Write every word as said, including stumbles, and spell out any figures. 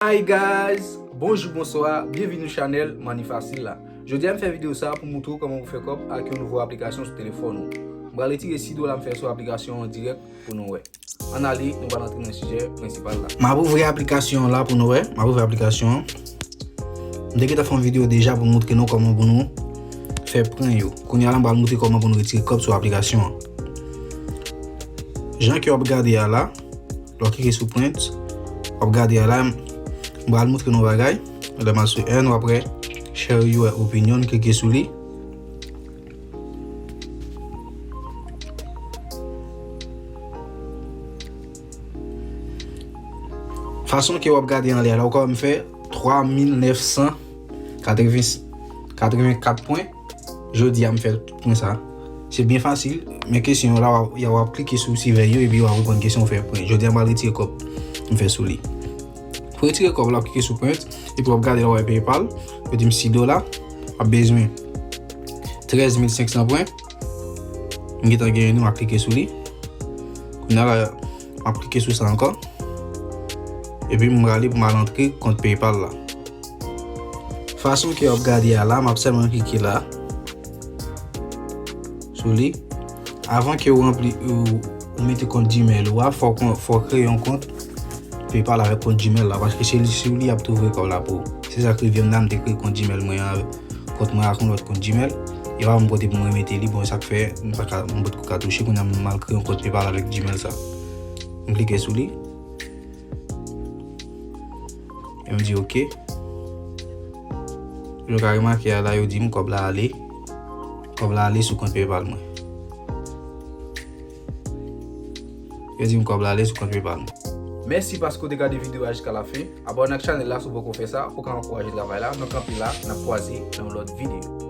Hi guys, bonjou, bonswa, byenvini sou chanèl Money Facile la. Jodi a m fè videyo sa pou moutre w kòman pou fè kòb ak yon nouvo aplikasyon sou telefòn ou. M pral retire sis dola m fè sou aplikasyon an dirèk pou nou wè. Ann ale, nou pral antre nan sijè prensipal la. M ap ouvri aplikasyon an la pou nou wè. M ap ouvri aplikasyon an. M te gentan fè yon videyo deja pou moutre nou kòman pou nou fè pwen yo. Kounye a la, m pral moutre kòman pou nou retire kòb sou aplikasyon an. Jan ke w ap gade a la, lè w klike sou print, w ap gade a la, m pral moutre nou bagay. Lè m al sou earn, w ap wè share your opinion, klike sou li. Fason ke w ap gade anlè a la, ou ka wè m fè twa mil nèf san katreven, katrevenkat pwen. Jodi a m fè pwen sa. Se byen fasil, men kesyon yo la, w ap, w ap klike sou sivèy yo, epi w ap reponn kesyon, w fè pwen. Jodi a m pral retire kòb m fè sou li. Pou retire kòb la, w ap klike sou print, epi w ap gade la, w wè PayPal, yo di m sis dola, w ap bezwen trèz mil senk san pwen. M gentan genyen li, m ap klike sou li. Kounye a la, m ap klike sou sa ankò. Epi m prale pou m al antre kont PayPal la. Fason ke w ap gade a la, m ap sèlman klike la sou li. Avan ke w ranpli, ou, ou mete kont Gmail ou a, fò w, fò w kreye yon kont PayPal avèk kont Gmail la, paske se li, sou li y ap tou voye kòb la pou ou. Se sa k rive m la, m te kreye kont Gmail mwen an, kont mwen ak yon lòt kont Gmail. E pa menm kote pou mwen mete li, bon, sa k fè m pa ka, m potko ka touche, kounye a m al kreye yon kont PayPal avèk Gmail sa. M klike sou li. E m di oke. Jan w ka remake a la, yo di m kòb la ale. Kòb la ale sou kont PayPal mwen. Yo di m kòb la ale sou kont PayPal mwen. Mèsi paske w te gade videyo a jiska lafen. Abòne ak chanèl la si w poko fè sa pou w ka ankouraje travay la. Nou kanpe la, n ap kwaze nan yon lòt videyo.